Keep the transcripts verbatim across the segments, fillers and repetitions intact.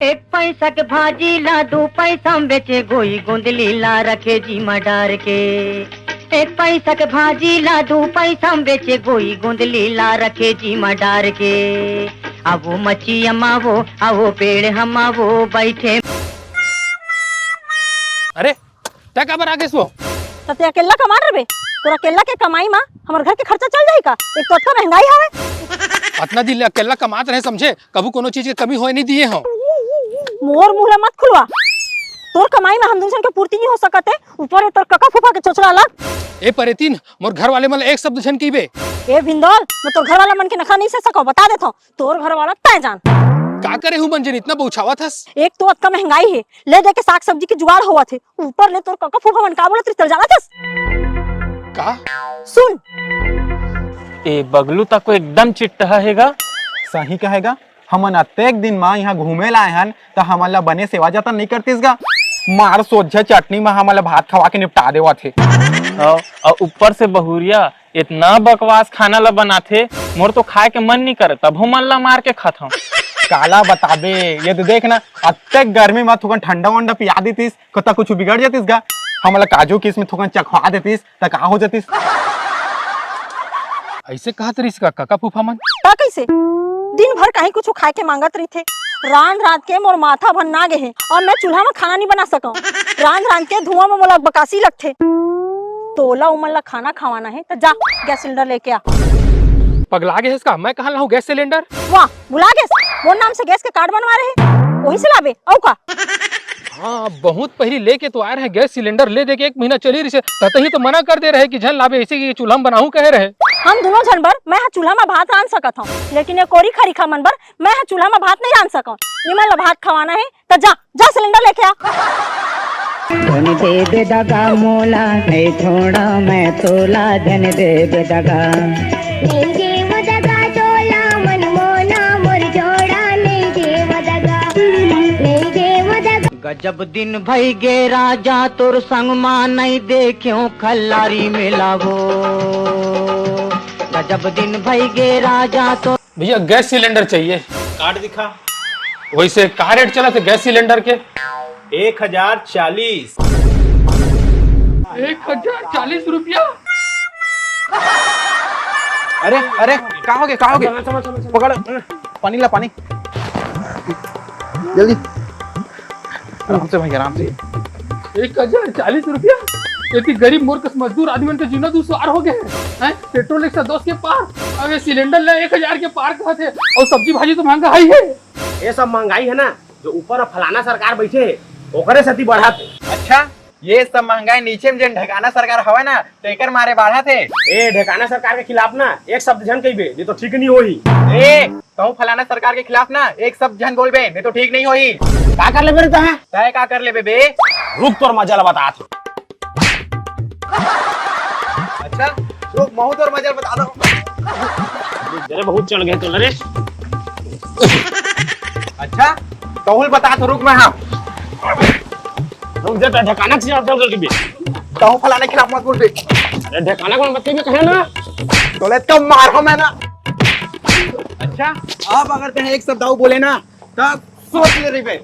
एक पैसा के भाजी ला दू पैसा में बेचे, गोई गोंदली ला रखे जी मा डार के। एक पैसा के भाजी ला दू पैसा में बेचे, गोई गोंदली ला रखे जी मा डार के। आवो मच्छी अमावो, आवो पेड़ हमावो, बैठे। अरे, तै काबर आ गेस वो? त तै अकेल्ला कमात रहिबे? तोर अकेल्ला के कमाई मा हमर घर के खर्चा चल जाही का? एक तो अतका महंगाई हवे। अतना दिन ले अकेल्ला कमात रहे समझे, कभू कोनो चीज के कमी होए नहीं दिए हंव। मोर मुंह ला मत खुलवा। तोर कमाई मा हम दूनों झन के पूर्ति नहीं हो सकत हे, ऊपर हे तोर कका फूफा के चोचला अलग। ए परेतिन, मोर घर वाले मन ला एक शब्द झन कहिबे। ए भिंदोल, मैं तोर घर वाला मन के नखरा नहीं सह सकंव, बता देथंव। तोर घर वाला तैं जान। का करे हूँ मन जेन इतना बउछावत हस? एक तो अतका महंगाई हे, ले दे के साग सब्जी के जुगाड़ होवत हे, ऊपर ले तोर कका फूफा मन का बोलत रहिथे, चल जानत हस? का? सुन। ए बगलू तको एकदम चिट्टहा हे गा। सही कहे गा, हमन अतेक दिन मा इहाँ घूमे ला आए हन, त हमन ला बने सेवा जतन नहीं करतिस गा। मार सोझे चटनी मा हमन ला भात खवा के निपटा देवत हे। अउ, अउ ऊपर से बहुरिया इतना बकवास खाना ला बनाथे, मोर तो खाए के मन नहीं करे, तभो मन ला मार के खाथंव। काला बताबे, ये तो देख ना, अतेक गर्मी मा थोकन ठंडा वंडा पिया देतिस, कता कुछ बिगड़ जातिस गा। हमला काजू किशमिश थोकन चखवा देतिस, त का हो जातिस? ऐसे कहत रहिस का कका फूफा मन? का कैसे? दिन भर कहीं कुछ खाए के मांगत रहिथे। रांध रांध के मोर माथा भन्ना गे हे। अब मैं चूल्हा में खाना नहीं बना सकंव। रांध रांध के धुआं में मोला बकासी लगथे। तोला उमन ला खाना खवाना हे, त जा गैस सिलेंडर लेके आ। पगला गे हस का? मैं कहाँ लाहूँ गैस सिलेंडर? वाह, भुला गेस, मोर नाम से गैस के कार्ड बनवा रहे, वही से लाबे, अउ का? हाँ, बहुत पहिली लेके तो आए रहे गैस सिलेंडर, ले दे के एक महीना चली रहिसे, ततही तो मना कर दे रहे कि झन लाबे, ऐसे कि चूल्हा में बनाहूँ कहे रहे। हम दूनों झन बर मैं ह चूल्हा में भात रांध सकत हंव, लेकिन ये कोरी खरीखा मन बर मैं ह चूल्हा में भात नहीं रांध सकंव। निमन ला भात खवाना हे, त जा, जा सिलेंडर लेके आ। धन दे दे दगा मोला, नहीं छोड़ा मैं तोला, धन दे दे दगा। नहीं देव दगा तोला, मन मोना मोर जोड़ा, नहीं देव दगा, नहीं देव दगा। गजब दिन भई गे राजा, तोर संग मा नहीं देख्यों खल्लारी मेला वो। गजब दिन भई गे राजा, तोर भैया, गैस सिलेंडर चाहिए। कार्ड दिखा। वैसे का रेट चलत हे गैस सिलेंडर के? एक हजार चालीस। एक हजार चालीस रुपया? अरे, अरे, का होगे, का होगे? पकड़, पानी ला, पानी। जल्दी। आराम से भाई, आराम से। एक हजार चालीस रुपया? एती गरीब मोर कस मजदूर आदमी मन के जीना दुसवार हो गए हे। हैं? पेट्रोल एक सौ दस के पार, अब ये सिलेंडर ला एक हजार के पार कहत हे, अउ सब्जी भाजी तो महंगा ही हे। ये सब महंगाई हे ना, जो ऊपर फलाना सरकार बैठे हे, ओकरे सेती बढ़त हे। अच्छा, ये सब महंगाई नीचे में जेन ढकाना सरकार हवय ना, तेकर मारे बाढ़त हे। ए, ढकाना सरकार के खिलाफ ना एक शब्द झन कहिबे, नहीं तो ठीक नहीं होही। ए, कहूँ फलाना सरकार के खिलाफ ना एक शब्द झन बोलबे, नहीं तो ठीक नहीं होही। का कर लेबे रे तैं? तैं का कर लेबे बे? रुक, तोर मजा ल बतात हूँ। अच्छा, रुक, महूँ तोर मजा ल बता दो। अरे, बहुत चढ़ गए तो रे। अच्छा, कहूँ ल बतात हूँ, रुक मैं, हाँ। रुक जा, ढकाना के खिलाफ चल, चल, चल। कहूँ फलाना के खिलाफ मत बोलबे। अरे, ढकाना कौन बत्ती में कहे ना? तोले तो मार हो मैं ना। अच्छा, अब अगर तैं एक शब्द अउ बोले ना, तब सोच ले रहिबे।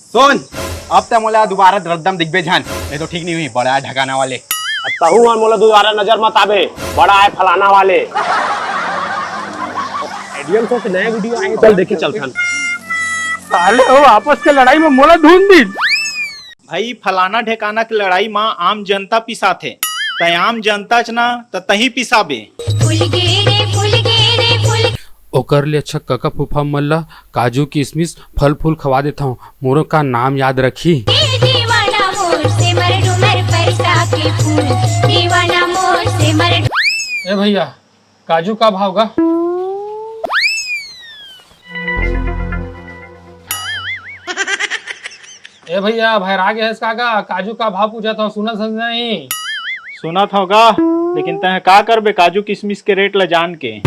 सुन, अब तैं मोला दोबारा रद्दम दिखबे झन, नहीं तो ठीक नहीं होही, बड़ा ढकाना वाले। अब तहूँ मन मोला दोबारा नजर मत आबे, बड़ा आय फलाना वाले। एडीएम से नया वीडियो आए, चल देखे चलथन। साले हो, आपस के लड़ाई में मोला धुन दिन। भाई, फलाना ढेकाना के लड़ाई म आम जनता पिसाथे, तैं आम जनताच ना, त तहीं पिसाबे। फूल गे रे, फूल गे रे, फूल ओकर ले अच्छा कका फूफा मन ला काजू किसमिस फल फूल खवा देथंव, मोरो का नाम याद रखही। गे दीवाना मोर से मर डूमर पैसा के फूल, दीवाना मोर से मर ए भैया, काजू का भाव गा? ए भैया, भैरा गे हस का गा? काजू का भाव पूछत हंव, सुनत हस नहीं? सुनत हंव गा, लेकिन तैं का करबे काजू किसमिस के रेट ल जान के?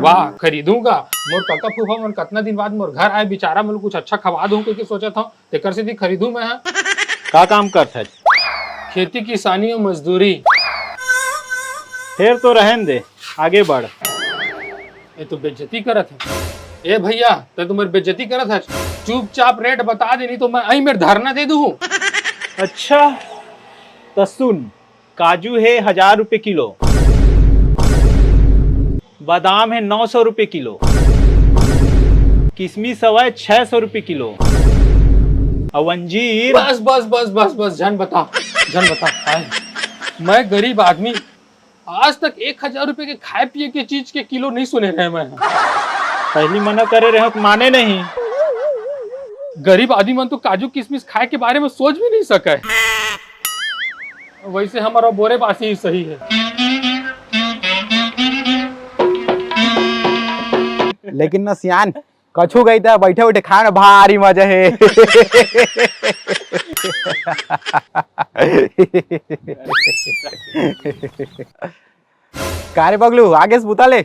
वाह, खरीदूं गा। मोर कका फूफा मन कतना दिन बाद मोर घर आए, बिचारा मन कुछ अच्छा खवा दूं कहिके सोचत हंव, तेकर सेती खरीदूं मैं ह। का काम करथस? खेती किसानी अउ मजदूरी। फेर तो रहन दे, आगे बढ़। ये तो बेइज्जती करत हे। ए भैया, तैं तो मोर बेइज्जती करत हस। चुपचाप रेट बता दे, नहीं तो मैं अहीं मेर धरना दे दूँ। अच्छा, त सुन, काजू हे हजार रुपए किलो, बादाम हे नौ सौ रुपए किलो, किशमिश हवय छह सौ रुपए किलो, अउ अंजीर बस, बस, बस, बस, बस, झन बता, झन बता। हाय, मैं गरीब आदमी, आज तक एक हजार रुपए के खाए पिए के चीज के किलो नहीं सुने रहे मैं। पहली मना करे रहे हो तो माने नहीं। गरीब आदमी मन तो काजू किशमिश खाए के बारे में सोच भी नहीं सके। वैसे हमारा बोरे बासी ही सही है। लेकिन न सियान, कछु कहिथे, बइठे बइठे खाए में भारी मजा हे। का रे बगलू, आगे से बुता ले।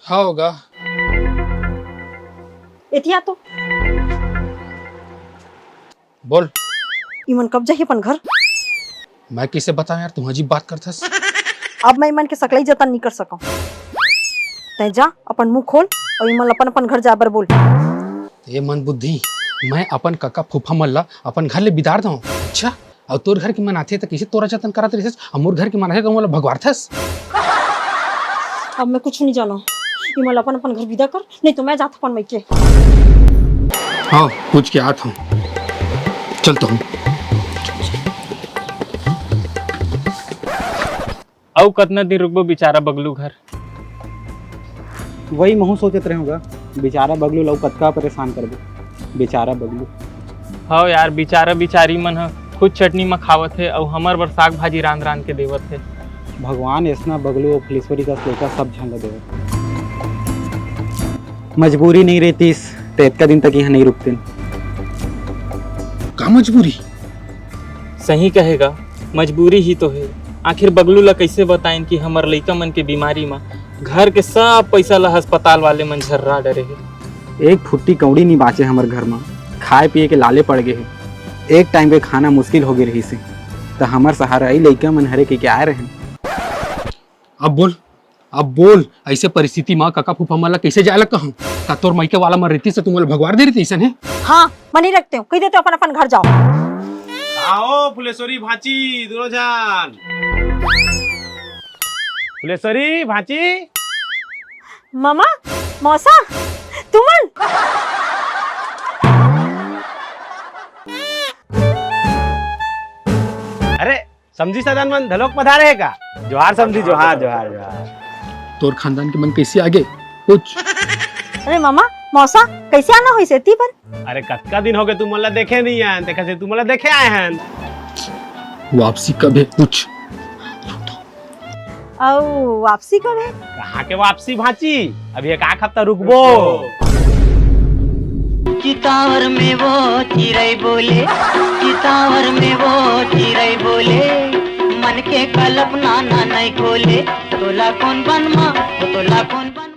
हाँ होगा। एतिया तो। बोल। इमन कब जाही अपन घर? मैं कइसे बताऊं यार, तुम अजीब बात करथस। अब मैं इमन के सकलई जतन नहीं कर सकूं। तैं जा, अपन मुंह खोल अउ इमन ला अपन अपन घर जाए बर बोल। ए मंद बुद्धि, मैं अपन कका फूफा मन ला अपन घर ले बिदार दंव। अच्छा, अउ तोर घर के मन आथे त कइसे तोर जतन करत रहिस, अउ मोर घर के मन आथे त मोला भगवारथस। अब मैं कुछ नहीं जानंव। इमन ला अपन अपन घर बिदा कर, नहीं तो मैं जात अपन मइके। हाँ, पूछ के आत हंव। चल तो हूँ। अउ कतना दिन रुकबो बिचारा बगलू घर? वही महूँ सोचत रहेंव गा, बिचारा बगलू ला अउ कतका परेशान करबो, बिचारा बगलू। हव यार, बिचारा बिचारी मन ह खुद चटनी म खावत हे अउ हमर बर साग भाजी रांध रांध के देवत हे। भगवान अइसना बगलू अउ फुलेश्वरी कस लइका सब झन ल देवय। मजबूरी नहीं रहतिस त एतका दिन तक इहाँ नहीं रुकतेन। का मजबूरी? सही कहे गा, मजबूरी ही तो हे। आखिर बगलू ला कइसे बताएन कि हमर लइका मन के बीमारी म घर के सब पइसा ला अस्पताल वाले मन झर्रा डरे हे। एक फुट्टी कौड़ी नी बाचे हमर घर म, खाए पिए के लाले पड़ गे हे। एक टाइम के खाना मुश्किल हो गे रहिस हे, त हमर सहारा ई लइका मन हरे कहिके आए रहेन। अब बोल, अब बोल, अइसे परिस्थिति म कका फूफा मन ला कइसे जाए ला कहूं? का तोर मइके वाला मन रहितिस त तुमन ला भगवार दे रहितिस हे? हाँ, मैं नहीं रखते हूँ, कहि देते हूँ अपन अपन घर जाओ। आओ फुलेश्वरी भांची, दूनों झन। फुलेश्वरी भांची। मामा, मौसा, तुमन। अरे, समधी सदन मन धलोक पधारे हे का? जोहार समधी, जोहार, जोहार, जोहार। तोर खानदान के मन कइसे आगे? पूछ। अरे मामा, मौसा, कइसे आना होइस एती बर? अरे कतका दिन होगे तुमन ला देखे नइ हन, तेखर से तुमन ला देखे आए हन। वापसी कब हे? पूछ। अउ वापसी कब हे? कहाँ के वापसी भांची? अभी एक आध हफ्ता रुकबो। चितावर में वो चिरई बोले, चितावर में वो चिरई बोले, मन के कल्पना ना नहीं खोले, तोला कोन बनमा, ओ तोला कोन बन